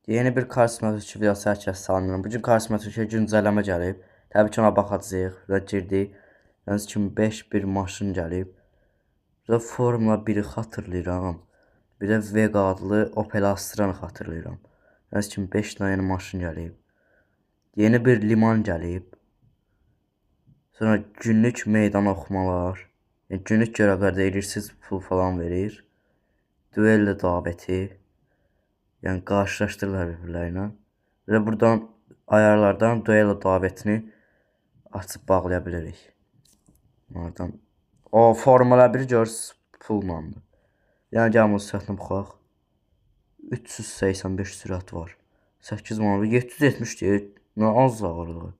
Yeni bir Car Simulator 2 videosu hər kəs salamlayıram. Bu gün Car Simulator 2-yə güncəlləmə gəlib. Təbii ki, ona baxacağıq. Və girdik. Yalnız 2005 bir maşın gəlib. Burada Formula 1-i xatırlayıram. Bir də Vega adlı Opel Astra-nı xatırlayıram. Yalnız 2005 dənə yeni maşın gəlib. Yeni bir liman gəlib. Sonra günlük meydan oxumalar. Yəni, günlük görevlər də edirsiniz, pul falan verir. Duello davəti. Yəni qarşılaşdırırlar bir-birləri ilə. Və buradan ayarlardan duello davətini açıb bağlaya bilirik. Oradan o Formula 1 görürsüz pullandı. Yəni gəlin bu sürətinə baxaq. 385 sürət var. 8 manat 770 deyir. Nə az ağırlığı.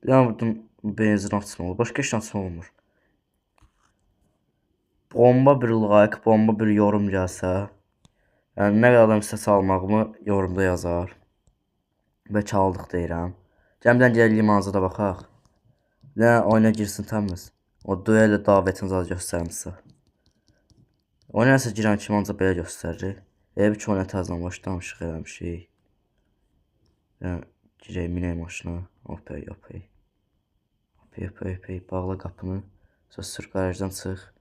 Yəni buradan benzin açmaq olur. Başqa heç nə açmaq olmur. Bomba bir like, bomba bir yorum gəlsə, yəni nə qədər adam istəsə almağımı yorumda yazar. Bəlkə aldıq deyirəm. Gəlin gəlin limanıza da baxaq. Nə oyuna girsin təmiz. O duello davətini zad göstərim sizə. Oyuna nəsə girən kimi ancaq belə göstərir. Elə bil ki, oyuna təzədən başlamışıq eləmişik. Yəni girək minək maşına. Opey, opey. Opey, opey, opey. Bağla qapını. Sonra sür qarajdan çıx.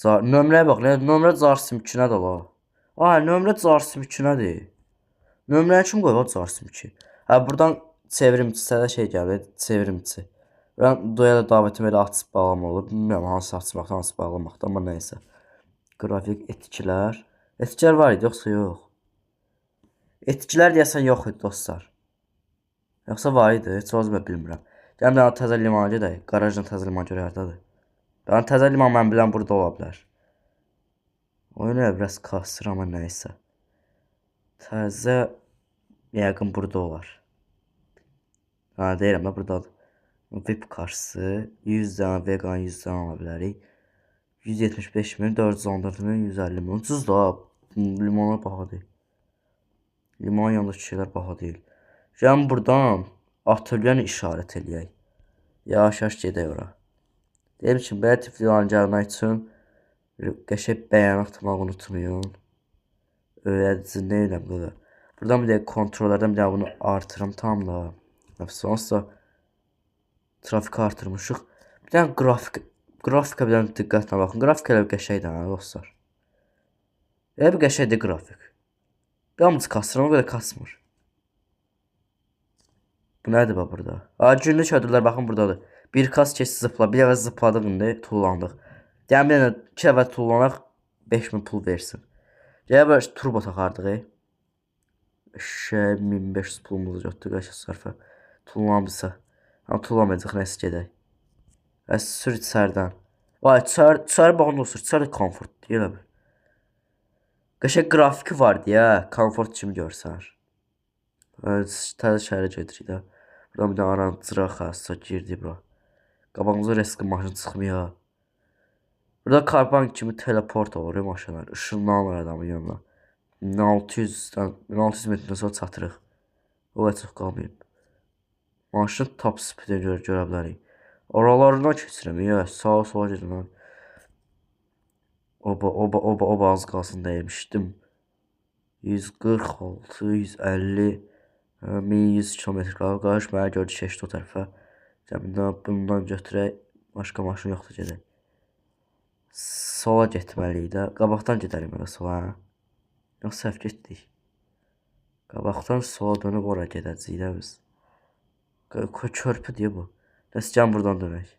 Car nömrəyə bax, nömrə Carsim 2-nədir la. Ay, nömrə Carsim 2-nədir. Nömrəni kim qoyub Carsim 2? Hə, buradan çevrimçisə də şey gəlir, çevrimçi. Buradan duello davətimi elə açıb bağlama olur. Bilmirəm hansı açmaqdan, hansı bağlamaqdan, amma nəysə. Qrafik etkilər. Etkilər var idi, yoxsa yox? Etkilər deyəsən yox idi, dostlar. Yoxsa var idi, heç özüm də bilmirəm. Gəlin bir dənə təzə limana gedək. Qarajdan təzə liman görək hardadır. Yəni təzə liman mən bilən burada ola bilər. Oyun elə biraz kasır, amma nəysə. Təzə yəqin burada olar. Ha, deyirəm də buradadır. VIP karşısı 100 dənə vegan 100 dənə ala bilərik. 175 min, 414 min, 150 min. Ucuz da, limonlar baha deyil. Limonun yanındakı şeylər baha deyil. Gəlin buradan atölyəni işarət eləyək. Yavaş-yavaş gedək ora. Deyim ki, belə tip videoların gəlmək üçün qəşəng bəyəni atmağı unutmayın. Öyrədici nə edirəm qıza. Buradan bir də kontrollərdən bir dənə bunu artırım tam da. Onsuz da trafiki artırmışıq. Bir dənə qrafika bir dənə diqqətlə baxın. Qrafik elə bir qəşəngdir hə dostlar. Elə bir qəşəngdir qrafik. Bir hamısı kasır, o qədər kasmır. Bu nədir bax burada? Aa, günlük ödüllər baxın buradadır. Bir kas keçdi zıpla. Bir dəfə zıpladıq indi, tullandıq. Yəni bir dənə iki dəfə tullanaq 5000 pul versin. Gəl belə turbo taxardıq. Eşək 1500 pulumuzu götürdük qəşəng sərfə. Tullanmışsa. Amma tullanmayacaq, nəsə gedək. Ə, sür içərdən. Vay, içəri baxın dostlar, içəri komfort deyil elə bil. Qəşəng qrafiki var deyə, komfort kimi görsənir. Təzə şəhərə gedirik də. Buradan bir dənə aran cıraq xəstə girdik bura. Qabağımıza reski maşın çıxmıyor. Burada karpan kimi teleport olur maşınlar. Işınlanır adamın yanına. 1600-dən 1600 metrdən sonra çatırıq. O qədər çox qalmayıb. Maşın top speed-ə görə bilərik. Oralarından keçirəm. Ya, sağa sola gedirəm. Oba, oba, oba, oba az qalsın dəymişdim. 146, 150, 1100 kilometr qalıb. Qarış mənə gördü keçdi o tərəfə. Cəmindən bundan götürək. Başqa maşın yoxdur gedək. Sola getməliyik də. Qabaqdan gedəlim elə sola. Hə? Yox, səhv getdik. Qabaqdan sola dönüb ora gedəcəyik də biz. Körpü deyə bu. Nəsə gəlin buradan dönək.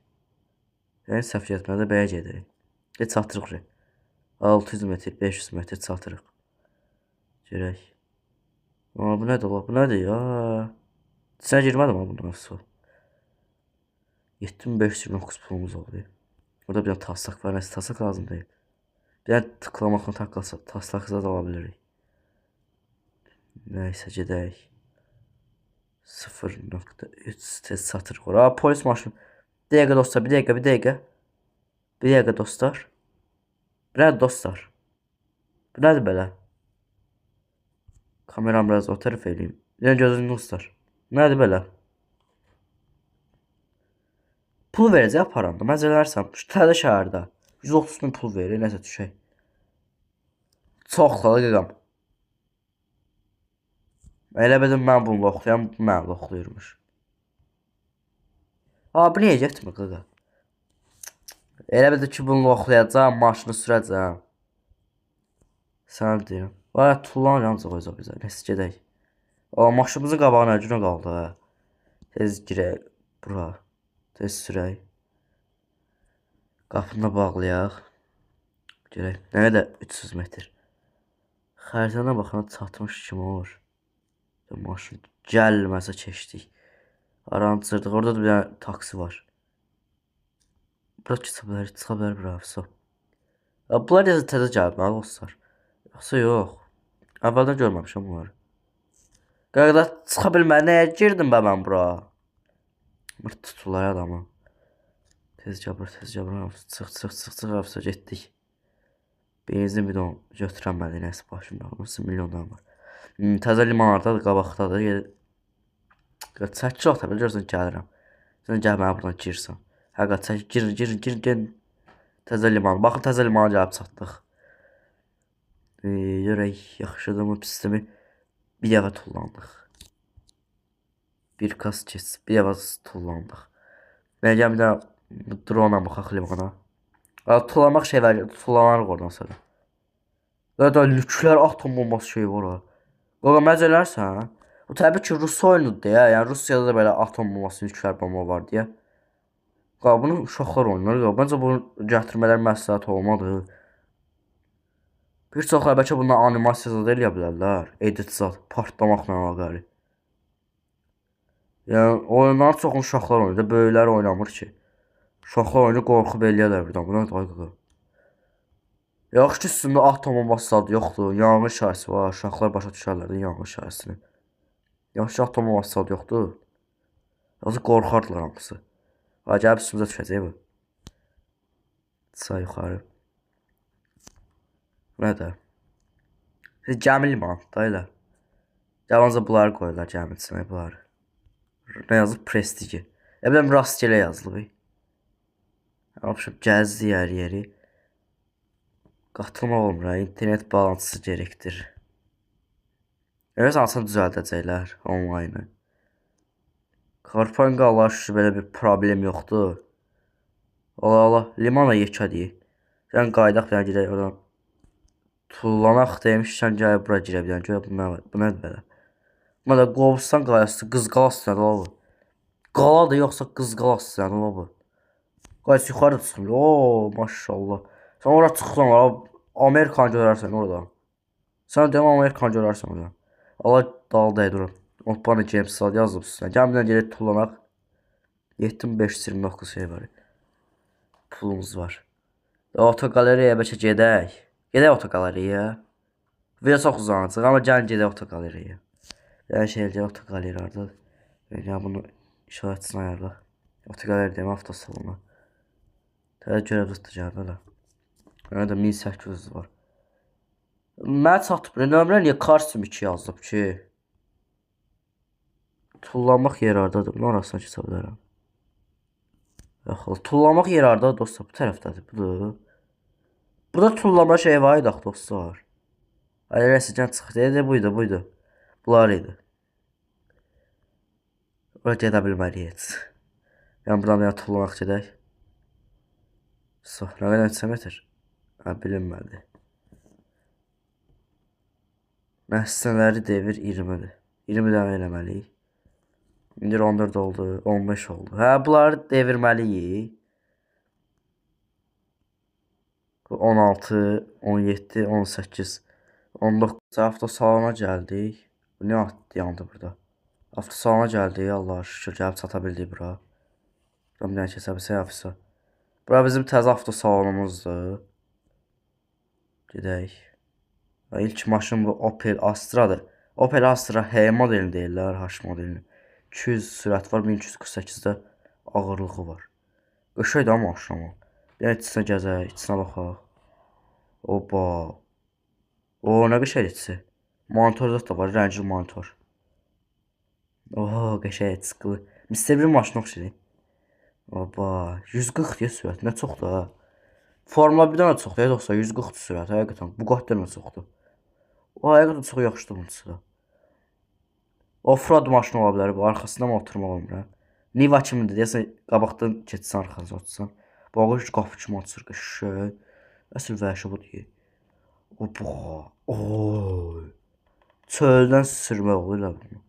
Yəni səhv getmədə bəyə gedərik. Get çatırıq oraya. 600 metr, 500 metr çatırıq. Görək. Aa, bu nədir la? Bu nədir ya? İçinə girmədim ha bundan su. 7529 pulumuz oldu. Burada bir dənə taslaq var. Nəsə taslaq lazım deyil. Bir dənə tıklamaqla taklasa, taslaq zad ala bilirik. Nəysə gedək. 0.3 tez çatırıq ora. Aa, polis maşını. Bir dəqiqə dostlar, bir dəqiqə, bir dəqiqə. Bir dəqiqə dostlar. Bu nədir dostlar? Bu nədir belə? Kameram biraz o tərəf eləyim. Yəni gözünü dostlar. Nədir belə? Pul verəcək aparanda. Məzələrsən. Şu təzə şəhərdə 130 min pul verir. Nəsə düşək. Çox qaqam. Elə bildim mən bunu loxlayam, bu məni loxlayırmış. Ha, bu niyə getmir qaqa? Elə bildim ki, bunu loxlayacağam, maşını sürəcəm. Sənə deyirəm. Vay, tullanır ancaq özə bizə. Nəsə gedək. O, maşınımızın qabağına günə qaldı ha. Tez girək bura. Tez sürək. Qapını da bağlayaq. Görək. Nə qədər? 300 metr. Xəritədən baxana çatmış kimi olur. Maşın gəlməsə keçdik. Aranı cırdıq. Orada da bir dənə taksi var. Bura çıxa bilər, çıxa bilər bura. Vso. Bunlar necə təzə gəlib, mənə dostlar. Yoxsa yox. Əvvəldən görməmişəm bunları. Qaqada çıxa bilmədi. Nəyə girdim bə mən bura? Mırt tuturlar adamı. Tez gəl bura, tez gəl bura. Çıx, çıx, çıx, çıx, vso, getdik. Benzin bidon götürəmədi, nəsə başımda. Nasıl milyondan var. Təzə limanlardadır, qabaqdadır. Çək çox da görürsən gəlirəm. Sən gəl mənə buradan girsən. Həqiqət çək, gir, gir, gir, gir. Təzə liman. Baxın, təzə limana gəlib çatdıq. Görək, yaxşıdırmı, pisdirmi? Bir dəfə tullandıq. Bir kas keç, bir dəfə tullandıq. Mən gələm bir dənə drona baxaq limana. Tullanmaq şey var, tullanarıq oradan sonra. Da nükleer atom bombası şey var ha. Qaqa məzə elərsən? O təbii ki, Rus oyunudur deyə. Yəni Rusiyada da belə atom bombası, nükleer bomba var deyə. Qaqa bunu uşaqlar oynayır. Qaqa məncə bunu gətirmələr məsləhət olmadı. Bir çoxlar bəlkə bundan animasiya zad eləyə bilərlər. Edit zad, partlamaqla əlaqəli. Yəni oyunların çoxunu uşaqlar oynayır, böyüklər oynamır ki. Uşaqlar oynayır, qorxub eləyərlər birdən. Bu nədir ay qaqa? Yaxşı ki, üstündə atom bombası zad yoxdur. Yanğın işarəsi var. Uşaqlar başa düşərlər də yanğın işarəsini. Yaxşı ki, atom bombası zad yoxdur. Yoxsa qorxardılar hamısı. Ay, gəlib üstümüzə düşəcək bu. Çıxa yuxarı. Bu nədir? Gəmi limanı da elə. Yalnızca bunları qoyurlar gəmi içinə, bunları. Nə yazıb? Prestiji. Ya biləm, rastgele yazılıb. Apşıb gəzdi yer yeri. Qatılmaq olmur, ha. İnternet bağlantısı gerektir. Elə asan düzəldəcəklər online'ı. Carpoint Allah şükür belə bir problem yoxdur. Allah Allah, limana yekə deyir. Sən qayıdaq bir dənə gedək oradan. Tullanaq demişsən, gəl bura girə bir dənə. Görə bu nə var? Bu nədir belə? Bu da Qobustan qalası, Qız qalası nədir la bu? Qaladır yoxsa Qız qalası nədir la bu? Qayısı yuxarı çıxmır. Oo, maşallah. Sən ora çıxsan, ora Amerikanı görərsən orada. Sən demə Amerikanı görərsən orada. Allah dal dəydir. Otbana James sad yazıb üstünə. Gəl bir dənə gedək tullanaq. 7529 şey var. Pulumuz var. Otoqalereyaya bəlkə gedək. Gedək otoqalereyaya. Video çox uzanacaq, amma gəlin gedək otoqalereyaya. Yəni şey eləyək, otoqalereya hardadır? Yəni bunu işarəçisini ayarla. Otoqalereya deyim, avtosalona. Təzə görəv tutacaq hələ. Mənə də 1800 var. Mənə çatmır. Nömrə niyə Carsim 2 yazılıb ki? Tullanmaq yeri hardadır? Bunun arasına keçə bilərəm. Yox, tullanmaq yeri hardadır dostlar? Bu tərəfdədir. Budur. Burada tullama şey var idi axı dostlar. Ay, rəsmən çıxdı. Dedi, buydu, buydu. Bunlar idi. Ora gedə bilmərik heç. Yəni buradan bir dənə tullanaq gedək. Nə qədər neçə metr? Ha, bilinmədi. Məsələləri devir 20-dir. 20 dənə eləməliyik. İndi 14 oldu, 15 oldu. Hə, bunları devirməliyik. 16, 17, 18, 19. Avtosalona gəldik. Bu nə atdı yandı burada? Avtosalona gəldik, Allaha şükür, gəlib çata bildik bura. Buradan bir dənə keçə bilsək, hafisa. Bura bizim təzə avtosalonumuzdur. Gedək. Və ilk maşın bu Opel Astra'dır. Opel Astra H modelini deyirlər, H modelini. 200 sürət var, 1248-də ağırlığı var. Qəşəngdir amma maşın amma. Bir dənə içinə gəzək, içinə baxaq. Oba. O, nə qəşəng içi. Monitor da var, rəngli monitor. Oho, qəşəng çıxılı. Mr. Bir maşına oxşayır. Oba, 140 deyə sürət, nə çoxdur ha. Formula 1-dən də çoxdur, yoxsa 140 sürət, həqiqətən Bugatti-dən də çoxdur. O həqiqətən çox yaxşıdır bunun içi. Offroad maşını ola bilər bu. Arxasında mı oturmaq olmur? Hə? Niva kimidir? Deyəsən qabaqdan keçsən arxasına otursan. Bağış qapı kimi açır qəşəng. Əsl vəhşi bu deyil. Oba. Oy. Çöldən sürmək olur elə bunu.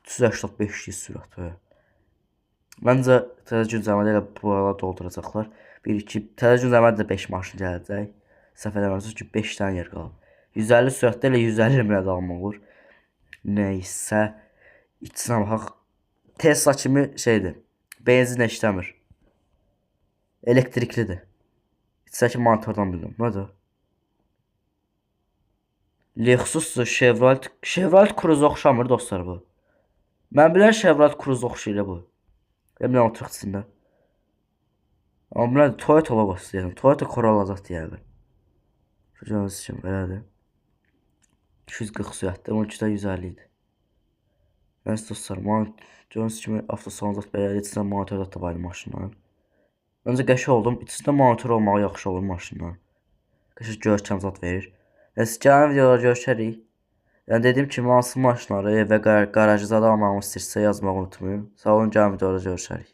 385 sürət. Hə. Məncə təzə güncəlləmədə elə bu aralar dolduracaqlar. 1 2 təzə güncəlləmədə də 5 maşın gələcək. Səhv eləmirəmsə ki 5 dənə yer qalıb. 150 sürətdə elə 150 milə də almaq olur. Neysə, içinə baxaq. Tesla kimi şeydir. Benzinlə işləmir. Elektriklidir. İçindəki monitordan bildim. Nədir? Lexusdur, Chevrolet, Chevrolet Cruze oxşamır dostlar bu. Mən bilən Chevrolet Cruze oxşayır bu. Bilmirəm oturuq içində. Amma bu nədir? Toyota logosu deyəsən. Toyota Corolla zat yəqin. Gördüyünüz kimi belədir. 240 sürətdə, 12-də 150 idi. Nəysə dostlar, gördüyünüz kimi avtosalon zat belədir. İçində monitor zat da var idi maşınların. Məncə qəşəng oldum. İçində monitor olmağı yaxşı olur maşınların. Qəşəng görkəm zat verir. Nəysə, gələn videolarda görüşərik. Yəni dediyim kimi hansı maşınları və qarajı zad almağımı istəyirsə yazmağı unutmayın. Sağ olun, gələn videolarda görüşərik.